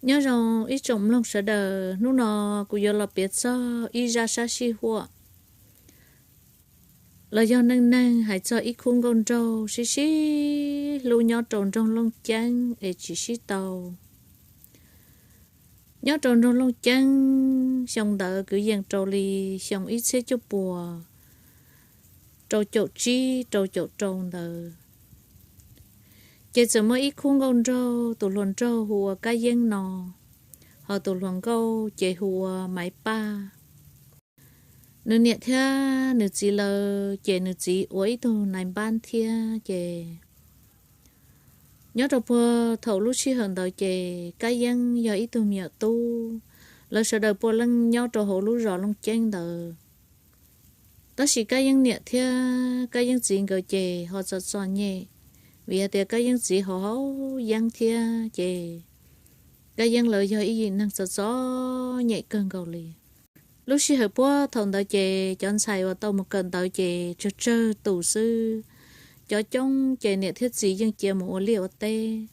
Nyob zoo ib tsoom mloog sawv daws, hnub no kuv yuav los piav txog ib zaj sab sij huam los yog neej neeg hais txog ib khub nkauj nraug sib sib hlub nyob rau nroog Looj Ceeb es tsis sib tau. Nyob rau nroog Looj Ceeb, xyoo ntawd kwv yees rau li xyoo ib txhiab cuaj puas rau caum tsib rau caum rau ntawd, ces txawm muaj ib khub nkauj nraug, tus hluas nraug hu ua Kab Yeeb no, ho tus hluas nkauj ces hu ua Maiv Paj. Nws niam thiab nws txiv lawv ces nws txiv ua ib tug nais npab thiab ces nyob rau puag thaum lub sij hawm ntawd ces Kab Yeeb yog ib tug me nyuam tub, lawv sawv daws puav leej nyob rau hauv lub zos Looj Ceeb ntawd. Tab sis Kab Yeeb niam thiab Kab Yeeb txiv nkawd ces ho txom txom nyem, vim hais tias Kab Yeeb txiv ho haus yeeb thiab ces Kab Yeeb lawv yog ib yim neeg txom txom nyem kawg nkaus li. Lub sij hawm puag thaum ntawd ces cov ntxhais uas tau mus kawm ntawv ces tsawg tsawg tus xwb, cov coob ces niam thiab txiv yeej cia mus ua liaj ua teb.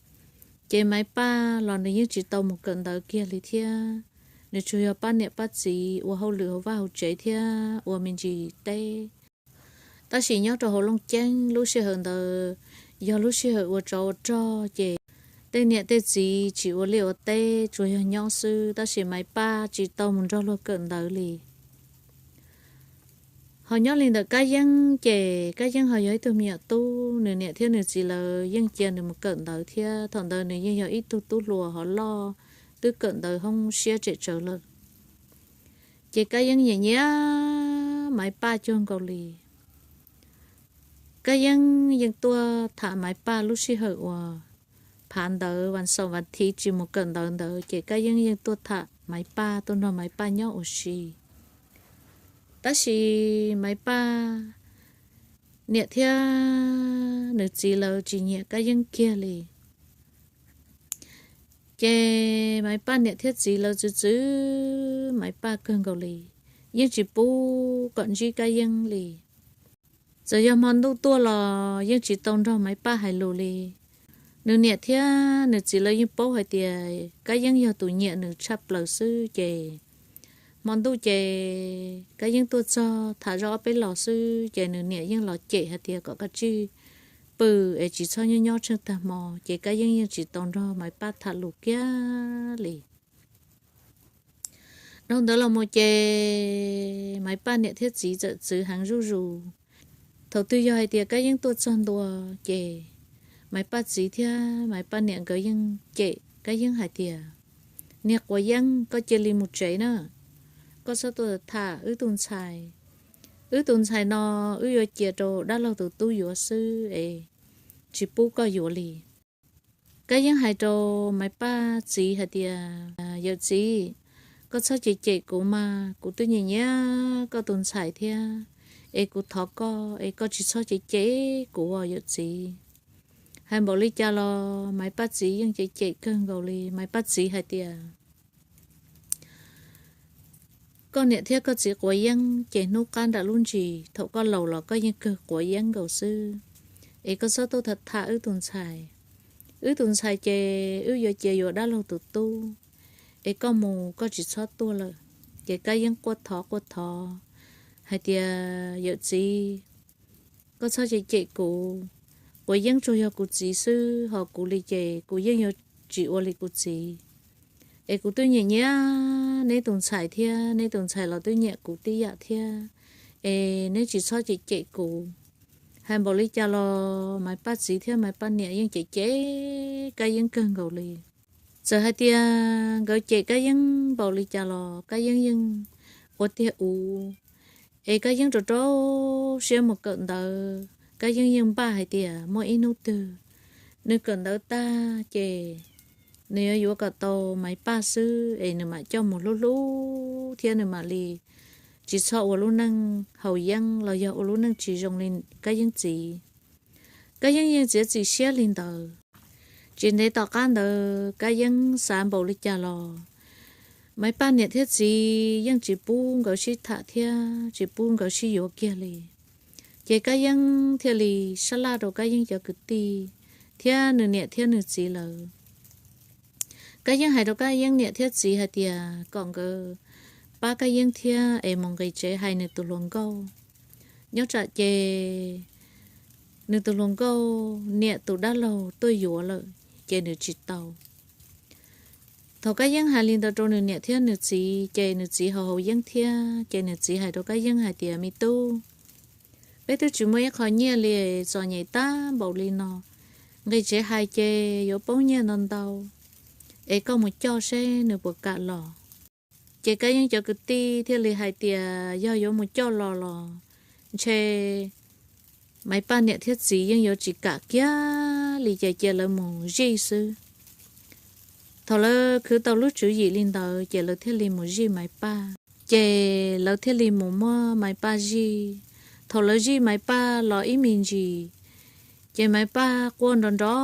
Ces Maiv Paj los nws yeej tsis tau mus kawm ntawv kiag li thiab, nws tsuas yog pab niam pab txiv ua hauj lwm hauv vaj hauv tsev thiab ua me ntsis teb. Tab sis nyob rau hauv Looj Ceeb lub sij hawm ntawd yog lub sij hawm ua tsov ua rog ces tej niam tej txiv tsis ua liaj ua teb, tsuas yog nyob xwb, tab sis Maiv Paj tsis tau mus nrog luag kawm ntawv li. Ho nyob li ntawm Kab Yeeb ces Kab Yeeb ho yog ib tug me nyuam tub, nws niam thiab nws txiv lawv yeej cia nws mus kawm ntawv thiab thaum ntawd nws yeej yog ib tug tub hluas hov loj, twb kawm ntawv hoob siab tsem tsawv lawm. Ces Kab Yeeb nyiam nyiam Maiv Paj cuag nkaus li. Kab Yeeb yeej tuaj tham Maiv Paj lub sij hawm uas phav ntawd vas xaum vas thiv tsis mus kawm ntawv ntawd ces Kab Yeeb yeej tuaj tham Maiv Paj, tuaj nrog Maiv Paj nyob ua si. Tab sis Maiv Paj niam thiab nws txiv lawv tsis nyiam Kab Yeeb kiag li. Ces Maiv Paj niam thiab txiv lawv txwv txwv Maiv Paj kawg nkaus li, yeej tsis pub kom ntsib Kab Yeeb li. Txawm yog hmo ntuj tuaj los yeej tsis tau nrog Maiv Paj hais lus li. Nws niam thiab nws txiv lawv yeej paub hais tias Kab Yeeb yog tus nyiam nws tshaj plaws xwb ces hmo ntuj ces Kab Yeeb tuaj txog tham zoj ob peb los xwb ces nws niam yeej los cem hais tias kom Kab Tsij pw es tsis txhob nyob nyob tsheej tag hmo, ces Kab Yeeb yeej tsis tau nrog Maiv Paj tham lus kiag li. Dhau ntawd los mus ces Maiv Paj niam thiab txiv txawm txwv heev zuj zus. Thaum twg yog hais tias Kab Yeeb tuaj txog ntua ces Maiv Paj txiv thiab Maiv Paj niam nkawd yeej cem Kab Yeeb hais tias, niag quav yeeb, koj cia li mus tsev na, koj txhob tuaj tham wb tus ntxhais. Wb tus ntxhais no wb yuav cia rau dab laug tus tub yuav xwb es tsis pub koj yuav li. Kab Yeeb hais rau Maiv Paj txiv hais tias, yawm txiv, koj txhob cem cem kuv mas, kuv twb nyiam nyiam koj tus ntxhais thiab, es kuv thov koj es koj tsis txhob cem cem kuv os yawm txiv. Hais npaum li cas los Maiv Paj txiv yeej cem cem kawg nkaus li. Maiv Paj txiv hais tias, koj niam thiab koj txiv quav yeeb ces hnub qab nram lub ntsis thaum koj laus los koj yeej kawg quav yeeb nkaus xwb, es koj txhob tuaj tham tham wb tus ntxhais. Wb tus ntxhais ces wb yuav cia yuav dab laug tus tub, es koj mus koj tsis txhob tuaj lawm. Ces Kab Yeeb quaj thov quaj thov hais tias, yawm txiv, koj txhob cem cem kuv, quav yeeb tsuas yog kuv txiv xwb, ho kuv li ces kuv yeej yuav tsis ua li kuv txiv. Es kuv twb nyiam nyiam neb tus ntxhais thiab, neb tus ntxhais los twb nyiam kuv tib yam thiab, es neb tsis txhob cem cem kuv. Hais npaum li cas los Maiv Paj txiv thiab Maiv Paj niam yeej cem cem Kab Yeeb kawg nkaus li. Txawm hais tias nkawd cem Kab Yeeb npaum li cas los Kab Yeeb yeej ua tiag ub. Es Kab Yeeb rau rau siab mus kawm ntawv, Kab Yeeb yeej npaj hais tias muaj ib hnub twg nws kawm ntawv tag ces nws yuav yuav kom tau Maiv Paj xwb es nws mam coj mus hlub hlub thiab nws mam li tsis txhob ua lub neej haus yeeb los yog ua lub neej tsis zoo li Kab Yeeb txiv. Kab Yeeb yeej txiav txim siab li ntawd. Tsis ntev tom qab ntawd Kab Yeeb xav npaum li cas los Maiv Paj niam thiab txiv yeej tsis pub nkawd sib tham thiab tsis pub nkawd sib yuav kiag li. Ces Kab Yeeb thiaj li sab laj rau Kab Yeeb cov kwv tij thiab nws niam thiab nws txiv lawv. Kab Yeeb hais rau Kab Yeeb niam thiab txiv hais tias kom nkawd pab Kab Yeeb thiab es mus nqis tsev hais nws tus hluas nkauj. Nyob tsam ces nws tus hluas nkauj niam tus dab laug tuaj yuav lawm ces nws tsis tau. Thaum Kab Yeeb hais li ntawd rau nws niam thiab nws txiv ces nws txiv haus haus yeeb thiab ces nws txiv hais rau Kab Yeeb hais tias, Me tub, peb twb tsis muaj ib qho nyiaj li, txom nyem tag npaum li no, nqis tsev hais ces yuav poob nyiaj ntau ntau, es koj mus coj seb nws puas kam los. Ces Kab Yeeb cov kwv tij thiaj li hais tias yog yuav mus coj los los ntshe Maiv Paj niam thiab txiv yeej yuav tsis kam kiag li ces cia lawv mus zij xwb. Thaum lawv khwv tau lub tswv yim li ntawd ces lawv thiaj li mus zij Maiv Paj. Ces lawv thiaj li mus muab Maiv Paj zij. Thaum lawv zij Maiv Paj los ib me ntsis, ces Maiv Paj quaj nrov nrov,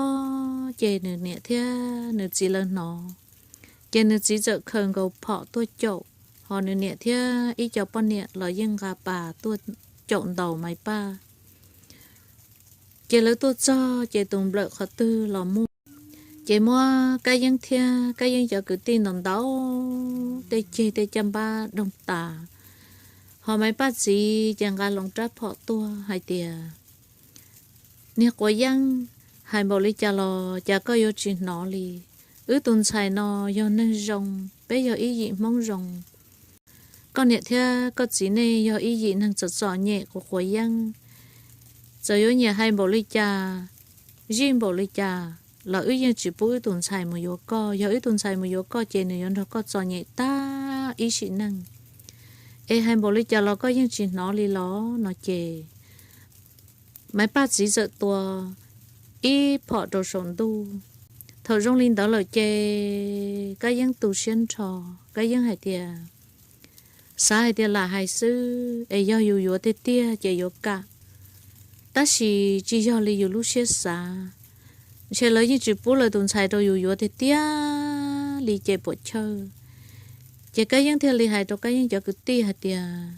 ces nws niam thiab nws txiv lawv hnov. Ces nws txiv txawm khaws nkaus phom tuaj caum, ho nws niam thiab ib co poj niam los yeej nqa pas tuaj caum ntaus Maiv Paj. Ces lawv tuaj txog ces tus nplawm qhov twg los muaj. Ces muab Kab Yeeb thiab Kab Yeeb cov kwv tij ntaus ntaus, tej ceg tej caj npab doog tas. Ho Maiv Paj txiv ces nqa loo rab phom tuaj hais tias, Niag Quav Yeeb, hais npaum li cas los cas koj yuav tsis hnov li. Wb tus ntxhais no yog neeg zoo, peb yog ib yim Hmoob zoo. Koj niam thiab koj txiv nej yog ib yim neeg txom txom nyem quav quav yeeb. Txawm yuav nyiam hais npaum li cas, zij npaum li cas los wb yeej tsis pub wb tus ntxhais mus yuav koj. Yog wb tus ntxhais mus yuav koj ces nws yuav nrog koj txom nyem tag ib sim neej. Es hais npaum li cas los koj yeej tsis hnov li los? No ces Maiv Paj txiv txawm tua ib phom rau saum ntuj. Thaum zoo li ntawd lawm ces Kab Yeeb tu siab nrho. Kab Yeeb hais tias, Xav hais tias lam hais xwb es yog yus yuav tiag tiag ces yuav kam, tab sis tsis yog li yus lub siab xav. Ntshe lawv yeej tsis pub lawv tus ntxhais rau yus yuav tiag tiag li ces puam chawj. Ces Kab Yeeb thiaj li hais rau Kab Yeeb cov kwv tij hais tias,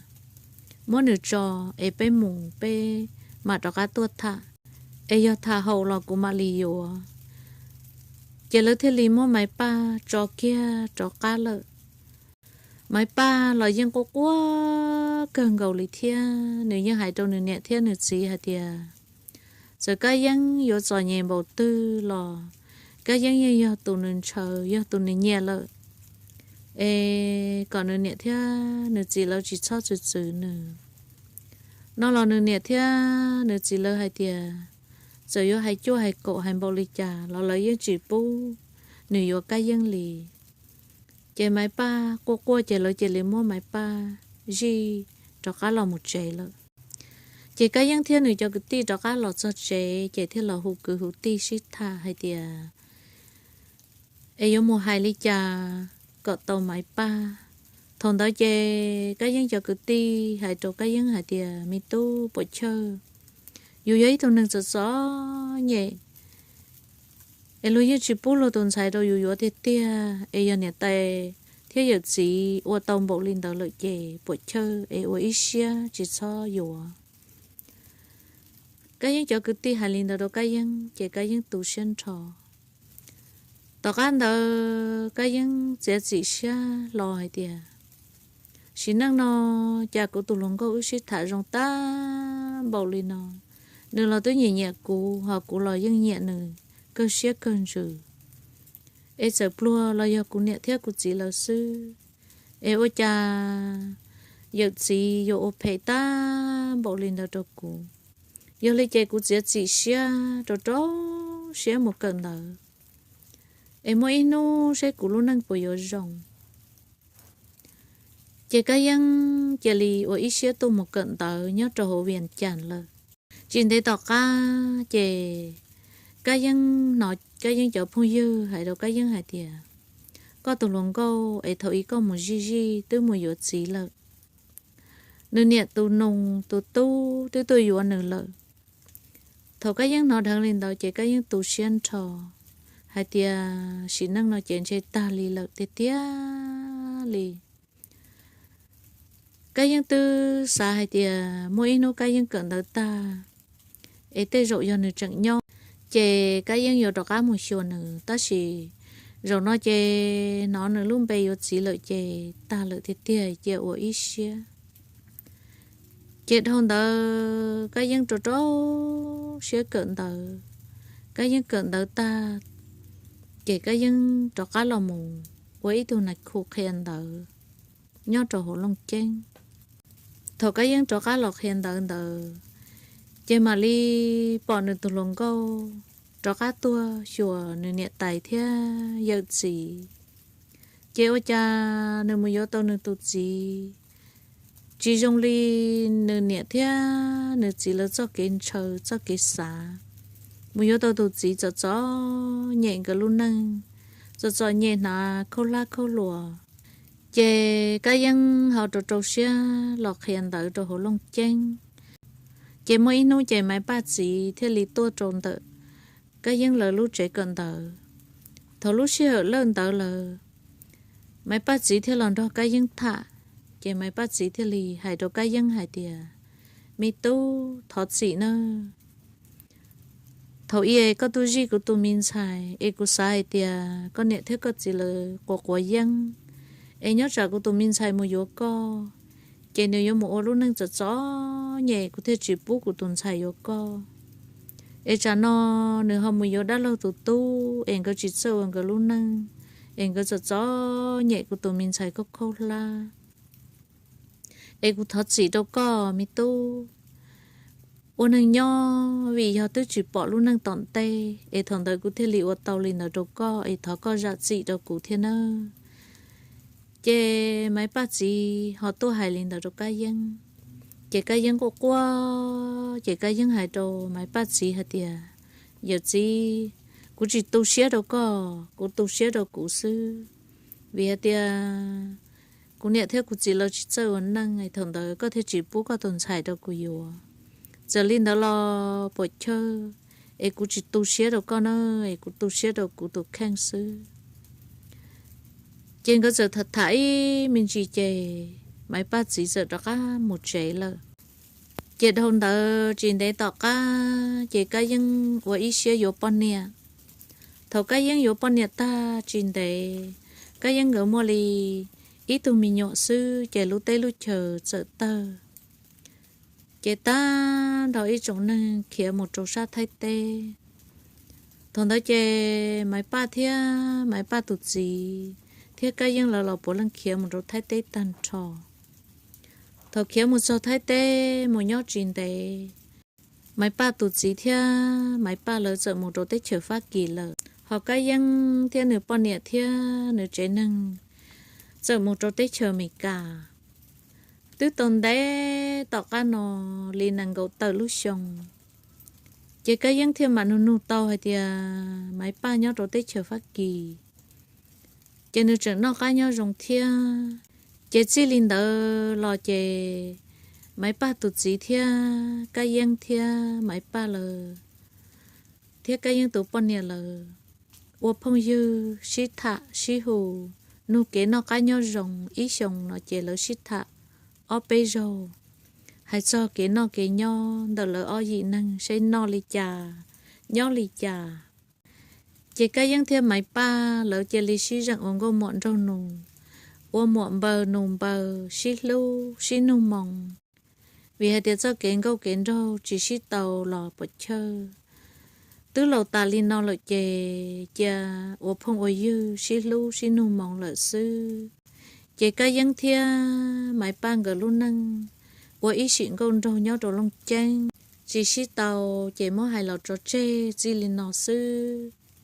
Muab nws tso es peb mus peb mam rov qab tuaj tham, es yog tham haum los kuv mam li yuav. Ces lawv thiaj li muab Maiv Paj tso kiag rov qab lawm. Maiv Paj los yeej quaj quaj kawg nkaus li thiab nws yeej hais rau nws niam thiab nws txiv hais tias, txawm Kab Yeeb yuav txom nyem npaum twg los Kab Yeeb yeej yog tus nws ntshaw, yog tus nws nyiam lawm, es kom nws niam thiab nws txiv lawv tsis txhob txwv txwv nws. No los nws niam thiab nws txiv lawv hais tias, txawm yuav hais cuaj hais kaum hais npaum li cas los lawv yeej tsis pub nws yuav Kab Yeeb li. Ces Maiv Paj quaj quaj ces lawv cia li muab Maiv Paj zij rov qab los mus tsev lawm. Ces Kab Yeeb thiab nws cov kwv tij rov qab los txog tsev ces thiaj los hu kwv hu tij sib tham hais tias, es yuav mus hais li cas kom tau Maiv Paj. Thaum ntawd ces Kab Yeeb cov kwv tij hais rau Kab Yeeb hais tias, Me tub, puam chawj, yus yog ib tug neeg txom txom nyem, es luag yeej tsis pub luag tus ntxhais rau yus yuav tiag tiag, es yog niam tais thiab yawm txiv ua tau npaum li ntawd lawm ces puam chawj es ua ib siab tsis txhob yuav. Kab Yeeb cov kwv tij hais li ntawd rau Kab Yeeb ces Kab Yeeb tu siab nrho. Tom qab ntawd Kab Yeeb txiav txim siab hlo hais tias, sim neej no cas kuv tus hluas nkauj wb sib tham zoo tag npaum li no, nws los twb nyiam nyiam kuv ho kuv los yeej nyiam nws kawg siab kawg ntsws. Es txawm pluag los yog kuv niam thiab kuv txiv lawv xwb, es ua cas yawm txiv yuav ua phem tag npaum li ntawd rau kuv. Yog li ces kuv txiav txim siab rau rau siab mus kawm ntawv, es muaj ib hnub seb kuv lub neej puas yuav zoo. Ces Kab Yeeb cia li ua ib siab tuaj mus kawm ntawv nyob rau hauv Vias Cas lawm. Tsis ntev tom qab ces Kab Yeeb hnov Kab Yeeb cov phooj ywg hais rau Kab Yeeb hais tias, koj tus hluas nkauj es thaum ub koj mus zij zij twb mus yuav txiv lawm. Nws niam tus nus tus tub twb tuaj yuav nws lawm. Thaum Kab Yeeb hnov dheev li ntawd ces Kab Yeeb tu siab nrho hais tias sim neej no ces ntshe tag li lawm tiag tiag li. Kab Yeeb twb xav hais tias muaj ib hnub Kab Yeeb kawm ntawv tag, es tej zaum yog nws tseem nyob, ces Kab Yeeb yuav rov qab mus xyuas nws, tab sis Zaum no ces hnov nws lub npe yuav txiv lawm ces tag lawm tiag tiag, cia ua ib siab. Ces dhau ntawd Kab Yeeb rau rau siab kawm ntawv. Kab Yeeb kawm ntawv tag ces Kab Yeeb rov qab los mus ua ib tug nais khu qhia ntawv nyob rau hauv Looj Ceeb. Thaum Kab Yeeb rov qab los qhia ntawv ntawd, ces mam li pom nws tus hluas nkauj rov qab tuaj xyuas nws niam tais thiab yawm txiv. Ces ua cas nws mus yuav tau nws tus txiv tsis zoo li nws niam thiab nws txiv lawv txoj kev ntshaw txoj kev xav. Mus yuav tau tus txiv txom txom nyem nkawd lub neej, txom txom nyem hnav khaub hlab khaub hluas. Ces Kab Yeeb ho rau rau siab los qhia ntawv rau hauv Looj Ceeb. Ces muaj ib hnub ces Maiv Paj txiv thiaj li tuaj rau ntawm Kab Yeeb lawv lub tsev kawm ntawv. Thaum lub sij hawm lawj ntawv lawm, Maiv Paj txiv thiaj los nrog Kab Yeeb tham. Ces Maiv Paj txiv thiaj li hais rau Kab Yeeb hais tias, Me tub, thov txim nawb. Thaum i koj tuaj zij kuv tus me ntxhais es kuv xav hais tias koj niam thiab koj txiv lawv quav quav yeeb, es nyob tsam kuv tus me ntxhais mus yuav koj, ces nws yuav mus ua lub neej txom txom nyem, kuv thiaj tsis pub kuv tus ntxhais yuav koj. Es tsam no nws ho mus yuav dab laug tus tub es nkawd tsis txawj ua nkawd lub neej, es nkawd txom txom nyem kuv tus me ntxhais khaub khaub hlab. Es kuv thov txim rau koj me tub. Ua neeg nyob vim yog twb tsis pom lub neej tom ntej, es thaum ntawd kuv thiaj li ua tau li ntawd rau koj, es thov koj zam txim rau kuv thiab nawb. Ces Maiv Paj txiv ho tuaj hais li ntawd rau Kab Yeeb. Ces Kab Yeeb quaj quaj, ces Kab Yeeb hais rau Maiv Paj txiv hais tias, Yawm txiv, kuv tsis tu siab rau koj, kuv tu siab rau kuv xwb. Vim hais tias kuv niam thiab kuv txiv lawv tsis txawj ua neej, thaum ntawd koj thiaj tsis pub koj tus ntxhais rau kuv yuav. Txawm li ntawd los puam chawj, es kuv tsis tu siab rau koj na, es kuv tu siab rau kuv tus kheej xwb. Ces nkawd txawm tham tham ib me ntsis ces Maiv Paj txiv txawm rov qab mus tsev lawm. Ces dhau ntawd tsis ntev tom qab ces Kab Yeeb ua ib siab yuav poj niam. Thaum Kab Yeeb yuav poj niam tag tsis ntev, Kab Yeeb nkawd muaj li ib tug me nyuam xwb ces lub teb lub chaws txawm tawg. Ces tag nrho ib tsoom neeg khiav mus rau sab Thaib teb. Thaum ntawd ces Maiv Paj thiab Maiv Paj tus txiv thiab Kab Yeeb lawv los puav leej khiav mus rau Thaib teb tag nrho. Thaum khiav mus txog Thaib teb mus nyob tsis ntev, Maiv Paj tus txiv thiab Maiv Paj lawv txawm mus rau teb chaws Fab Kis lawm, ho Kab Yeeb thiab nws poj niam thiab nws tsev neeg txawm mus rau teb chaws Amelikas. Twb tau ntev tom qab no li nees nkaum tawm lub xyoo, ces Kab Yeeb thiaj mam nug nug tau hais tias Maiv Paj nyob rau teb chaws Fab Kis, ces nws tseem noj qab nyob zoo thiab. Ces txij li ntawd los ces Maiv Paj tus txiv thiab Kab Yeeb thiab Maiv Paj lawv thiab Kab Yeeb tus poj niam lawv ua phooj ywg sib tham sib hu, nug kev noj qab nyob zoo. Ib xyoo no ces lawv sib tham ob peb zaug, hais txog kev noj kev nyob ntawm lawv ob yim neeg seb noj li cas, nyob li cas. Ces Kab Yeeb thiab Maiv Paj lawv cia li sib zeem ua nkauj muam nraug nus, ua muam npaws nus npaws, sib hlub sib nug moo. Vim hais tias txoj kev nkauj kev nraug tsis sib tau los puam chawj. Twb laus tas li no lawm ces cia ua phooj ua ywg sib hlub sib nug moo lawm xwb. Ces Kab Yeeb thiab Maiv Paj nkawd lub neej ua ib sim nkauj nraug nyob rau Looj Ceeb, tsis sib tau, ces muab hais los tso tseg txij li no xwb.